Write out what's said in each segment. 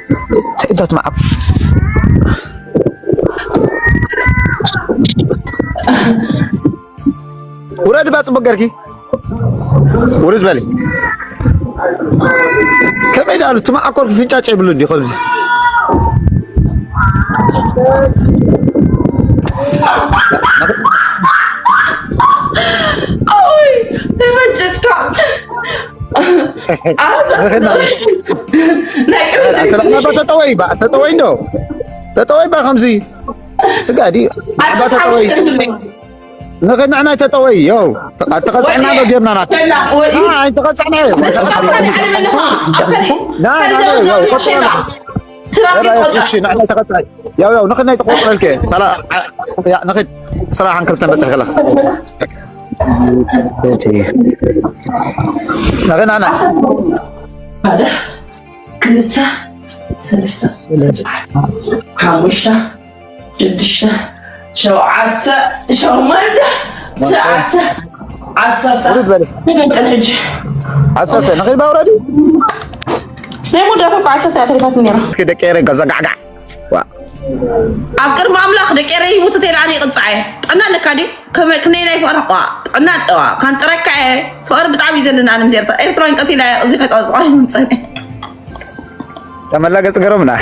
እንታይ እንዳትመዓኮርኩ? ውረድ ባ፣ ጽቡቅ ገርኪ። ውርድ በሊ። ከመይ ዳሉ ትመዓኮርኩ? ፍንጫጭ የብሉ እንዲ ከምዚ። ኦይ ተመጭጥካ። ንኽና- ናይ ቅድሚ ተጠወይ ባ፣ ተጠወይ እንዶ። ተጠወይ ባ ከምዚ። ስጋ ድዩ? ባ ተጠወይ። ንኽንዕናይ ተጠወይ፣ ዮ። ተቐጽዕና ዶ ጌርና ናት? ኣይ፣ ተቐጽዕና እዮ። ና፣ ና፣ ና፣ ዮ፣ ቆጽዕና። እሺ፣ ንዕናይ ተቐጽዐ። ያው፣ ያው፣ ንኽናይ ተቆጽረልከ። ሰላ-፣ ዓ-፣ ያ፣ ንኽድ ስራሕ ሓንክልተን በጽሕ ከላ። ንኽና፣ ና። ሓደ፣ ክልተ፣ ሰለስተ፣ ሓሙሽተ፣ ሽዱሽተ፣ ሸውዓተ፣ ሸሞንተ፣ ትሽዓተ፣ ዓሰርተ። ውርድ በል። ንቀጥል ሕጂ። ዓሰርተ፣ ንኽድ ባ ውረዲ። ናይ መወዳእታ እኮ ዓሰርተ እያ ተሪፋትኒ ነይራ። እስኪ ደቂ ኤረይ ገዛ ጋዕጋዕ። ዋ። ኣብ ቅድሚ ኣምላኽ ደቂ ኤረይ ይሙቱ ተይላ ኣነ ይቕጻዕ እየ። ጥዕና ኣለካ ድዩ? ከመይ ክንደይ ናይ ፍቕሪ ዋ፣ ጥዕና ኣለዋ። ካንጥረካ እየ። ፍቕሪ ብጣዕሚ እዩ ዘለና ኣነ ምስ ኤርትራ። ኤርትራውያን ቀቲላ እየ። እዚ ከይቀጽዖ ይምጸን እየ። ተመላገጽ ገረምና።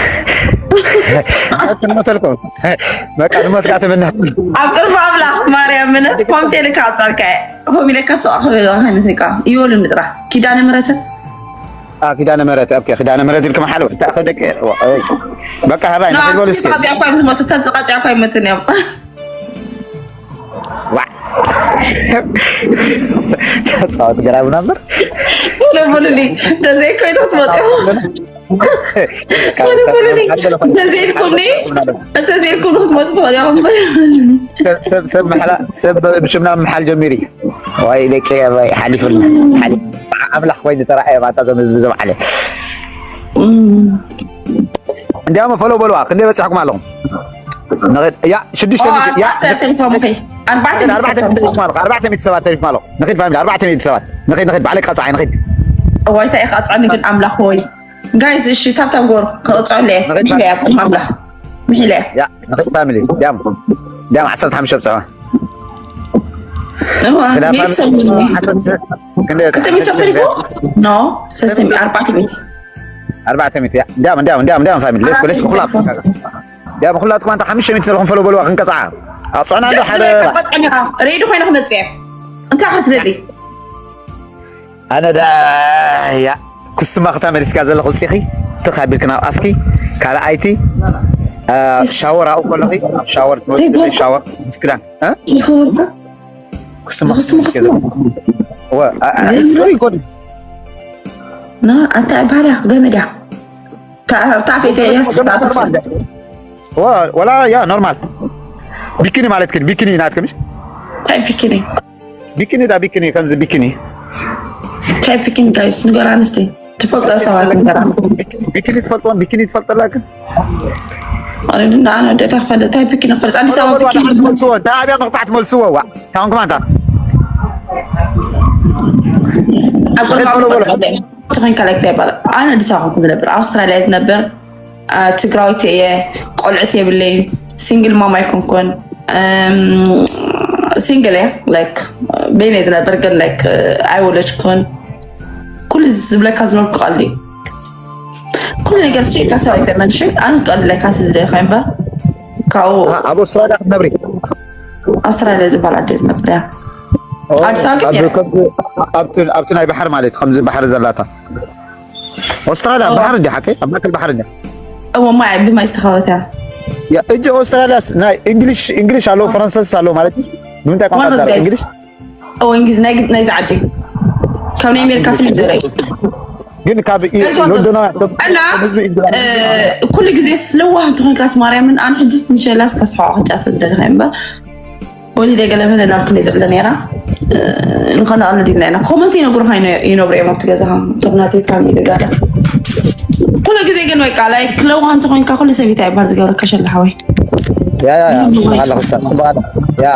ትሞተልኩም። በቃ ንሞት ጋር ተመና። ኣብ ቅድሚ ኣምላኽ ማርያምን ኮምቴ ልካ ኣጻልካ እየ። ኮሚለካ ሰው ኣኽብር ከይመስልካ። ይወሉ ንጥራ። ኪዳነ ምሕረትን አ፣ ኪዳነ ምሕረት፣ ኦኬ፣ ኪዳነ ምሕረት ኢልኩም ሓለወ። እንታይ ከደቀ? በቃ፣ ሃባይ፣ ንኺድ በሉ እስኪ። ተቐጺዕኳ ይሞቱ፣ ተቐጺዕኳ ይሞትን እዮም። ዋ። ተጻወት ገራብ ነበር። ወለ በሉሊ፣ እንተዘይኮይኑ ትመጡ። ወለ በሉሊ፣ እንተዘይልኩምኒ፣ እንተዘይልኩም ክትመጡ ትመጡ። ሰብ፣ ሰብ መሓላ፣ ሰብ ብሽምና መሓል ጀሚሪ። ወይ ደቂ፣ ወይ ሓሊፉልና። ሓሊፍ-፣ ኣምላኽ ወይ ዝተራእየ ባታ ዘም ህዝቢ ዘም ዓለ። እንዲያውም ፈሎ በልዋ፣ ክንደይ በፂሕኩም ኣለኹም? ንኽድ-፣ ያ፣ ሽዱሽተ ሚእቲ፣ ያ፣ ኣርባዕተ ተንኮምኺ። ኣርባዕተ ኣርባዕተ ሚእቲ ሰባት ማለት፣ ኣርባዕተ ሚእቲ ሰባት ተሪፍኩም ኣለኹም። ንኽድ ፋሚሊ፣ ኣርባዕተ ሚእቲ ሰባት። ንኽድ፣ ንኽድ፣ ባዕለይ ቀፃዓይ፣ ንኽድ። እዋይ፣ እንታይ ኢኻ ኣፅዕኒ ግን ኣምላኽ ሆይ። ጋይስ፣ እሺ፣ ታብታብ ጎር፣ ክቕፅዑለይ። ንኽድ፣ ምሒለ እያ፣ ኣምላኽ። ምሒለ እያ። ያ፣ ንኽድ ፋሚሊ፣ ዲያም፣ ዲያም ዓሰርተ ሓሙሽተ ብፅሖ። እዋ፣ ሚእቲ ሰብ ምንኒ። ክንደይ ክልተ ሚእቲ ሰብ ተሪፉ? ኖ፣ ሰለስተ ሚእቲ፣ ኣርባዕተ ሚእቲ። ኣርባዕተ ሚእቲ፣ ያ። እንዲያም፣ እንዲያም፣ እንዲያም፣ እንዲያም ፋሚሊ። ሌስኮ፣ ሌስኮ፣ ኩላ። እንዲያም፣ ኩላትኩም ኣንታ ሓሙሽተ ሚእቲ ዘለኹም ፈሎ በልዋ ክንቀጽዓ። ኣጽዕና ኣሎ ደስ ሓደ ዝብለካ ቆጽዕኒ ኢኻ። ሬዲ ኮይነ ክመጽእ እየ። እንታይ ክትደሊ? ኣነ ዳ፣ ያ። ኩስትማ ክታ መሊስካ ዘለኹ ውጽኢኺ። ትኽ ኣቢልክ ናብ ኣፍኪ። ካልኣይቲ፣ አ፣ ሻወር ኣብኡ ከለኺ፣ ሻወር ትመጽእ፣ ዘይጎርኩ። ሻወር ምስ ክዳን። እ? ዘይጎርኩ። ኩስትማ ዝኽስቲ መኽስቲ። ወ-፣ ኣ-፣ ኣ-፣ ፍሪ ኮድ። ና፣ ኣንታ ባርያ ገመዳ። ታ-፣ ታፌተ ያስ-፣ ወ-፣ ወላ ያ ኖርማል። ቢኪኒ ማለት ግን ቢኪኒ ናትክምሽ? ታይ ቢኪኒ? ቢኪኒ ዳ ቢኪኒ ከምዚ ቢኪኒ። ታይ ቢኪኒ ጋይስ ንገራ ኣንስቲ። ትፈልጦ ሰባት ንገራ። ቢኪኒ ትፈልጥዎን ቢኪኒ ትፈልጠላ ግን? ኣነ ድና ኣነ ደታ ክፈልጥ ታይ ቢኪኒ ክፈልጥ ኣዲስ ኣበባ ቢኪኒ። መልስዎ፣ ዳ ኣብያ መቕጻዕት መልስዎ ዋ። ታውን ክማንታ። ኣብ ቅድሚ በሎ፣ በሎ። ተኾንካ ላይክ እንታይ ይባላል? ኣነ ኣዲስ ኣበባ ኮንኩ ዝነብር ኣውስትራልያ ዝነብር አ፣ ትግራዊት እየ፣ ቆልዕት የብለይን፣ ሲንግል ማም ኣይኮንኩን። እም፣ ሲንግል እየ፣ ላይክ፣ በይነይ ዝነብር ግን፣ ላይክ፣ ኣይወለድኩን። ኩሉ ዝብለካ ዝነበርኩ ቀልዲ። ኩሉ ነገር ሲ፣ እካ ሰብኣይ ተመልሽ፣ ኣነ ቀልዲ ለካ ሲ ዝደልካ እምበር፣ ካብኡ አ፣ ኣብ ኣውስትራልያ ክትነብሪ? ኣውስትራልያ ዝበሃል ዓዲ ዝነብር እያ። ኦ፣ ኣዲስ ኣበባ ግን ኣብ፣ እየ። ከም-፣ ኣብቲ፣ ኣብቲ ናይ ባሕሪ ማለት፣ ከምዚ ባሕሪ ዘላታ። ኣውስትራልያ እዋ። ባሕሪ እንዲ ሓቀይ? ኣብ ማእከል ባሕሪ እንዲ? እዎ፣ ማይ፣ ብማይ ዝተኸበተ። ያ፣ እጂ ኣውስትራልያስ ናይ እንግሊሽ፣ እንግሊሽ ኣሎ፣ ፈረንሰስ ኣሎ ማለት እዩ። ንምንታይ ቋንቋ ዋን ትዛረብ? ጋይስ። እንግሊሽ? እዎ፣ እንግሊዝ ናይ፣ ናይዚ ዓዲ። ካብ ናይ ኣሜሪካ ፍልይ ዝበለ እዩ። ግን ካብ ኢ-፣ ጋይስ፣ ዋን ሎንዶን ጋይስ። እና፣ ህዝቢ እንግሊዝ እ፣ ኩሉ ግዜ ስለዋህ እንተኾንካስ ማርያምን፣ ኣነ ሕጅስ ንሸላስ ከስሖ ክጫሰ ዝደለኻ እምበር። ወሊደ ገለ መለ እናልኩ እየ ዝዕለ ነይራ። እ፣ ንኸነቐልድ ኢልና ኢና። ኮመንት ይነግሩኻ ይነ-፣ ይነብሩ እዮም ኣብቲ ገዛኻ። እቶም ናተይ ፋሚሊ ጋር። ኩሉ ግዜ ግን በቃ፣ ላይክ፣ ለዋህ እንተኾይንካ ኩሉ ሰብ እንታይ ይበሃል ዝገብረካ ሸላ ሓወይ። ያ፣ ያ፣ ያ፣ ጽቡቕ ኣላ ክሳ፣ ጽቡቕ ኣላ። ያ፣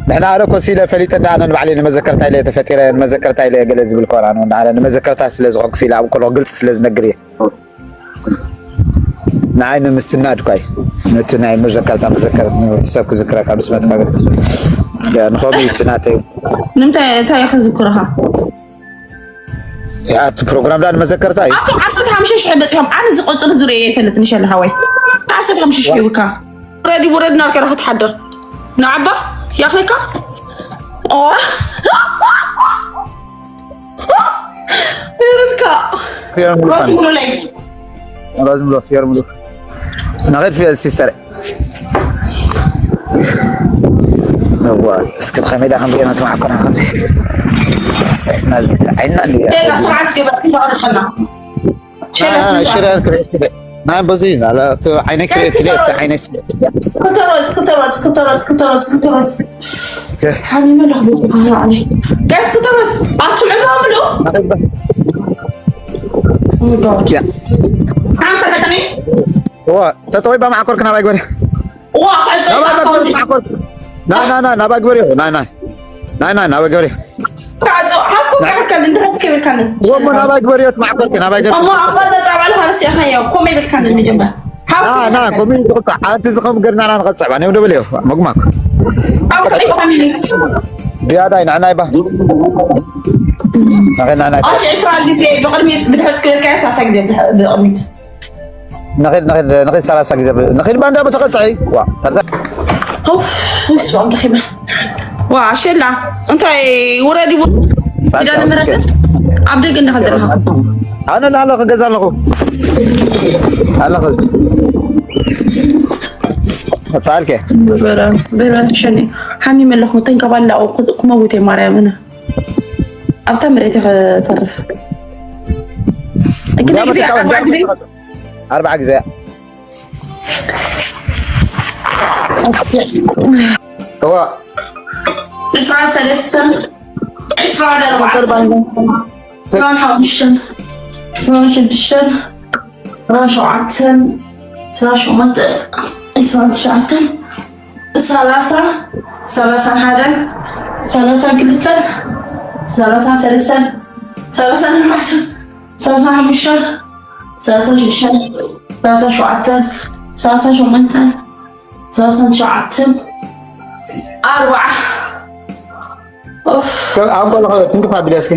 ንሕና ኣነ እኮ ሲለ ፈሊጠ እንዳ ኣነ ንባዕለይ ንመዘከርታ ኢለ ተፈጢረ፣ ንመዘከርታ ኢለ ገለ ዝብል ኮራ ነው። እንዳ ኣነ ንመዘከርታ ስለ ዝኾንኩ ሲለ ኣብ ኩሎ ግልጽ ስለ ዝነግር እየ። ንዓይ ንምስናድ ኳይ፣ ነቲ ናይ መዘከርታ መዘከር፣ ሰብ ክዝክረካ ምስ መጥካ ግን። ያ፣ ንኸምኡ እዩ እቲ ናተይ። ንምንታይ፣ እንታይ ክዝክረኻ? ያ፣ እቲ ፕሮግራም ዳ ንመዘከርታ እዩ። ኣቶም ዓሰርተ ሓሙሽተ ሽሕ በፂሖም፣ ኣነ እዚ ቁፅሪ ዝርእየ ኣይፈልጥን፣ ሸለ ሃወይ። ዓሰርተ ሓሙሽተ ሽሕ ይብካ። ውረድ፣ ውረድ እናልካ ዶ ክትሓድር? ንዓባ ያኽለካ? ኦ። ይርድካ። ፊየር ሙሉ ሮዝ ሙሉ ለይ። ሮዝ ሙሉ፣ ፊየር ሙሉ። ናኸድ ፊየር ሲስተር። እዋ፣ እስኪ ብኸመይ ዳ ከም ጌና ትማዕኮና ከምዚ። እስኪ፣ እስና፣ ዓይና እንዲ። ደጋ ስርዓት ገበር፣ እንዳወረጨና። ሸላ ናይ፣ ናይ፣ ስንት ሽረ ክሬት ክሬት። ናይ በዚ፣ ኣላ፣ እቲ ዓይነይ ክሬት ክሬት፣ እቲ ዓይነይ ስ- ክተሮዝ፣ ክተሮዝ፣ ክተሮዝ፣ ክተሮዝ፣ ክተሮዝ። ሓሚመ ኣለኹ፣ ብርሃን ዓሊ። ጋይስ፣ ክተሮዝ፣ ኣቱም ዕምባባ ብሎ። Oh my God። ያ። ሓምሳ ከተሜ? እዋ፣ ተጠዊባ ማዕኮር ክናባይ ግበሪ። እዋ፣ ከዕጾ ናባይ ኢኻ ግበሪ፣ ከምዚ። ማዕኮር። ና፣ ና፣ ና፣ ናባይ ግበሪ፣ ና፣ ና። ናይ ናይ ናበ ገበሬ። ካዞ፣ ሃብኩ ናይ ካከል፣ እንደ ሃብኩ ይብልካንን። ወሞ ናባይ ገበሬ፣ ማዕቆርክ ናባይ ገበሬ። እሞ፣ ኣባ ዘጻባል ሃርስ ያኸዮ፣ ኮሜ ይብልካንን፣ መጀመር። ሃብኩ ና፣ ና፣ ይብልካንን። ኮሜ ይብልካ። ኣንቲ ዝኸም ገርናና ንቐጽዕ፣ ባኔ ወደ በልዮ፣ መጉማክ። ኣብ ቀጥታ ኮሜ። ዝያዳ ኢና፣ ናይ ባ። ናኸና፣ ናይ ባ። ኦኬ፣ ዕስራ ግዜ ብቕድሚት፣ ብድሕሪት ክብልካ፣ ሰላሳ ግዜ ብድሕ-፣ ብቕድሚት። ንኺድ፣ ንኺድ፣ ንኺድ ሰላሳ ግዜ ብ-፣ ንኺድ ባንዳ ብተቐጽዒ። ዋ፣ ተርታ-። ኡፍ፣ ውይ፣ ስማም ደኺመ። ዋ፣ ሸላ፣ እንታይ ውረድ ይቡ-፣ ሳንታ ኪዳነ ውስጥ ምሕረትን ኣብ ደገ እንዲኻ ዘለኻ? ኣነ ኣለኹ፣ ገዛ ኣለኹ። ኣለኹ። መጽኣልከ? በራ፣ በራ፣ ሸኒ። ሓሚመ ኣለኹ፣ ተንከባላኦ፣ ክመውት እየ፣ ማርያም፣ ኣነ። ኣብታ መሬት እየ ክተርፍ። ክንደይ ግዜ? ኣርባዓ ግዜ? ኣርባዓ ግዜ። እዋ። ዕስራን ሰለስተን፣ ዕስራን ኣርባዕተን፣ ዕስራን ሓሙሽተን፣ ዕስራን ሽዱሽተን፣ ዕስራን ሸውዓተን፣ ዕስራን ሸሞንተን፣ ዕስራን ትሽዓተን፣ ሰላሳ፣ ሰላሳን ሓደን፣ ሰላሳን ክልተን፣ ሰላሳን ሰለስተን፣ ሰላሳን ኣርባዕተን፣ ሰላሳን ሓሙሽተን፣ ሰላሳን ሽዱሽተን፣ ሰላሳን ሸውዓተን፣ ሰላሳን ሸሞንተን፣ ሰላሳን ትሽዓተን፣ ኣርባዓ። ኡፍ። እስከ ኣሁን ቆሎ ክንክፍ ኣቢለ እስኪ።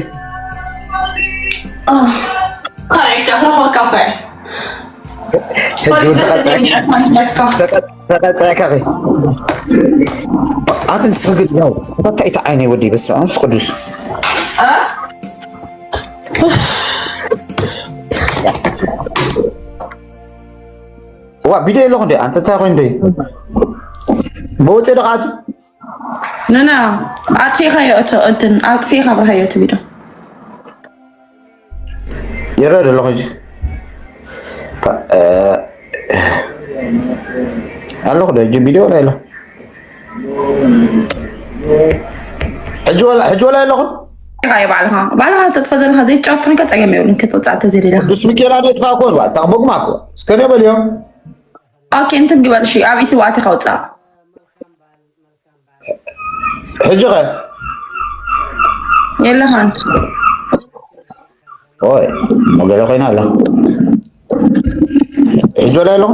አ፣ ካሬ፣ ካሬ፣ ካሬ። ሕጂ እውን ተቐጸ-፣ ተቐ-፣ ተቐጸ-፣ ካሬ። ኣትን ስግድ ነው። እንታይ እቲ ዓይነይ ወዲ በስመ ኣብ መንፈስ ቅዱስ። አ? ዋ፣ ቪድዮ የለኹ እንዴ? ኣንተ እንታይ ኮይኑ እንዴ? መውፅኢ ዶ ኻቱ? ነና፣ ኣጥፊእኻዮ እቶ እንትን፣ ኣጥፊእኻ ኣብርሃዮ እቲ ቪድዮ። ይረአ ዶ ኣለኹ ሕጂ? እ፣ ኣለኹ ዶ ሕጂ? ቪድዮ ላይ ኣሎ። ሕጂ ወላ፣ ሕጂ ወላ ኣለኹ? ኢኻ ባዕልኻ፣ ባዕልኻ ተጥፋ ዘለኻ ዘይትጫወት ኮይንካ ጸገም የብሉን፣ ክትወጽእ ተዘይደለኻ። ቅዱስ ሚካኤል ኣደ ጥፋ እኮ፣ እታ መጉማ እኮ። እስከ ነ በልዮ። ኦኬ፣ እንትን ግበር እሺ፣ ኣብ ዩቱብ ኣቲኻ ውጻእ። ሕጂ ኸ? የለኻን። ኦይ፣ መገለ ኮይና ኣላ። ሕጂ ወላ ኣለኹ?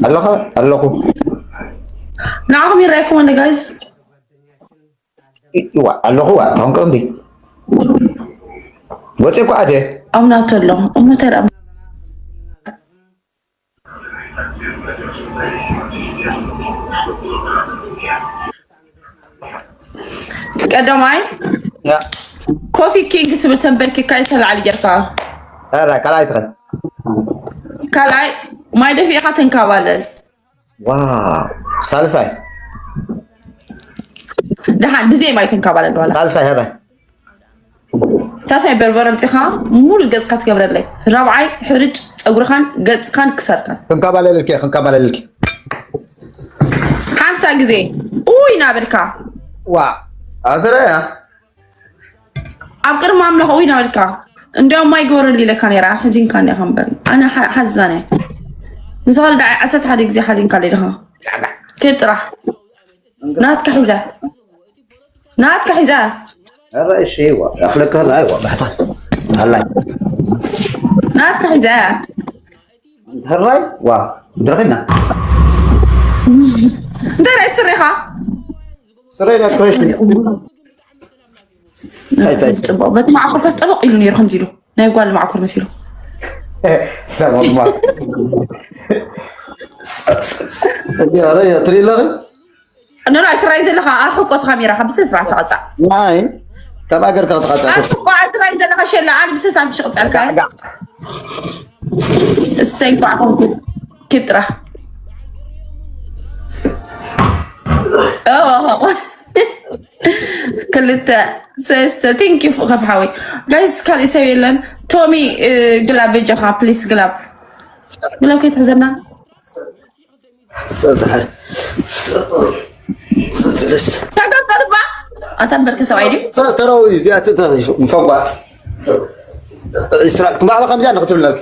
ኣለኻ? ኣለኹ። ንዓኹም ይረኣየኩም ኣሎ ጋይስ። ዋ፣ ኣለኹ ዋ፣ ታውን ቀንዲ። ወፂ እኮ ኣትየ። ኣብ ናቱ ኣሎ። እሞ እንታይ ደኣ? ቀዳማይ ያ። ኮፊ ኪንግ ትብል ተንበርኪካ ይተላዓል ጌርካ። ኧረ፣ ካልኣይ ትኸን። ካልኣይ ማይ ደፊእኻ ተንካባለል። ዋው፣ ሳልሳይ። ደሓን ብዘይ ማይ ተንካባለል ዋላ። ሳልሳይ፣ ሀበ። ሳልሳይ በርበረ ኣምጺኻ ሙሉእ ገጽካ ትገብረለይ። ራብዓይ ሕርጭ ጸጉርኻን ገጽካን ክሳድካን። ክንካባለልኪ፣ ክንካባለልኪ። ሓምሳ ግዜ ኡይ ናበልካ። ዋ፣ ኣትረያ። ኣብ ቅድሚ ኣምላኽ ኡይ ናበልካ። እንዲያውም ማይ ግበረሉ ኢለካ ነይራ፣ ሓዚንካ እንዲኻ እምበር። ኣነ ሓ-፣ ሓዛነ። ንስኻ ደኣ ዓሰርተ ሓደ ግዜ ሓዚንካ ኣለይ ዲኻ? ከይድ ጥራሕ። ናትካ ሒዛ። ናትካ ሒዛ። ኧረ እሺ፣ ይዋ፣ ያኽለካ ራይ፣ ዋ፣ ባሕታ። ኣላይ። ናትካ ሒዛ። ህራይ ዋ ድረኺና እንታይ ራይት ስሬኻ ስረይ ና ክረሽ እንታይ እንታይ ጽቡቕ በቲ መዓኮር ከስጠበቕ ኢሉ ነይሩ ከምዚ ኢሉ ናይ ጓል መዓኮር መሲሉ ሰማማ እንዲያ ረዮ ትሪለኺ ኖ ኖ ኣይትራይ ዘለኻ ኣብ ሕቆ እቲ ካሜራ ካብ ብስነ ስርዓት ተቐጻዕ ናይ ካብ ኣገር ካብ ተቐጻ ኣብ ሕቆ ኣይትራይ ዘለኻ ሸላ ኣነ ብስነ ስርዓት ሽቕጻልካ እሰይ ኳዕ ኮንኩ ኪድ ጥራሕ ክልተ ሰስተ ቲንኪ ከፍ ሓወይ ጋይስ ካሊእ ሰብ የለን ቶሚ ግላብ በጃኻ ፕሊስ ግላብ ግላብ ከይትሕዘና ተጋገርባ ኣታ በርከ ሰብኣይ ድዩ ተረዊ እዚኣ ትተኺ ንፈንቋት ዕስራ ክማዕላ ከምዚኣ ንክትብለል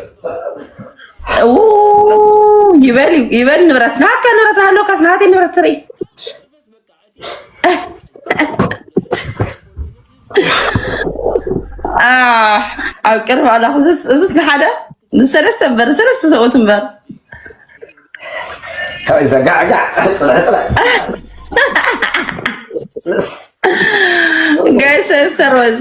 ይበል እዩ ይበል ንብረት ናትካ ንብረት ሃለውካስ ናተይ ንብረት ትርኢ ኣብ ቅድሚ ኣምላኽ እዝስ ንሓደ ንሰለስተ እምበር ንሰለስተ ሰብኡት እምበር ዘጋዕጋዕ ፅልሕጥላ ጋይ ሰለስተ ሮዝ